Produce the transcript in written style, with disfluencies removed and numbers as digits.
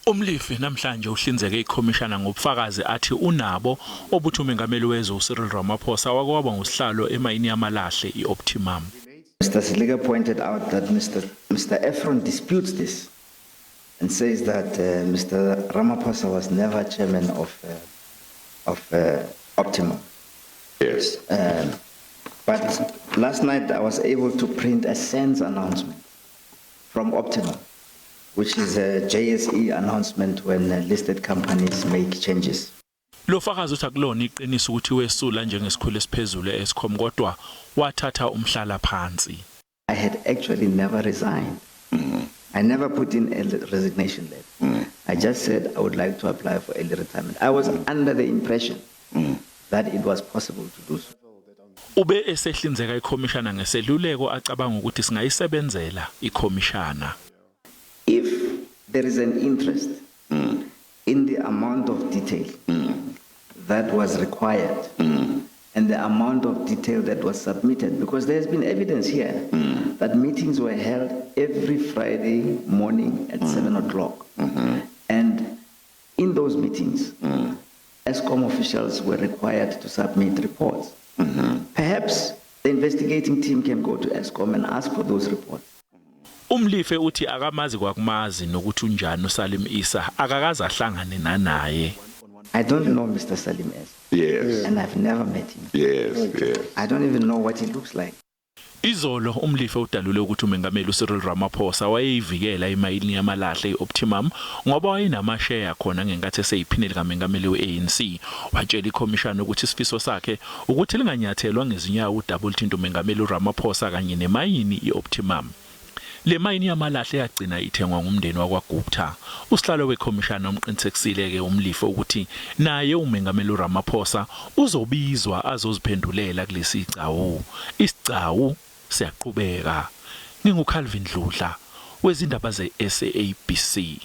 UMlifi namhlanje uhlinzeke ikhomishana ngobufakazi athi unabo obuthi umengameli wezwe uCyril Ramaphosa wake waba ngusihlalo emayini yamalahle i-Optimum. Mr. Siliga pointed out that Mr. Ephron disputes this and says that Mr. Ramaphosa was never chairman of Optimum. But last night I was able to print a SENS announcement from Optimum, which is a JSE announcement when listed companies make changes. Lo fakazi uthi akulona iqiniso ukuthi wesula njengesikhulu esiphezulu e-Eskom kodwa wathatha umhlala phansi. I had actually never resigned. I never put in a resignation letter. I just said I would like to apply for early retirement. I was under the impression that it was possible to do so. Ube esehlinzeka ikhomishana ngeseluleko acabanga ukuthi singayisebenzela ikhomishana. If there is an interest in the amount of detail that was required and the amount of detail that was submitted, because there has been evidence here that meetings were held every Friday morning at 7 o'clock. And in those meetings, Eskom officials were required to submit reports. Perhaps the investigating team can go to Eskom and ask for those reports. UMlife uthi akamazi kwakumazi nokuthi unjani uSalim Issa, akakaze ahlangane nanaye. I don't know Mr. Salim Essa. And I've never met him. I don't even know what he looks like. Izolo uMlife udalule ukuthi umengameli uCyril Ramaphosa wayeyivikela imayini yamalahle iOptimum ngoba wayenamasheya khona ngenkathi eseyiphini likamengameli weANC. Watshela ikhomishana ukuthi isifiso sakhe ukuthi linganyathelwa ngezinyawo udaba oluthinta umengameli uRamaphosa kanye nemayini iOptimum. Le mayini yamalahle yagcina ithengwa ngumndeni wakwaGupta. Usihlalo wekhomishana umqinisekisile ke uMlife ukuthi naye umengameli uRamaphosa uzobizwa azoziphendulela kulesi sigcawu. Isigcawu siyaqhubeka. NginguCalvin Dludla wezindaba ze-SABC.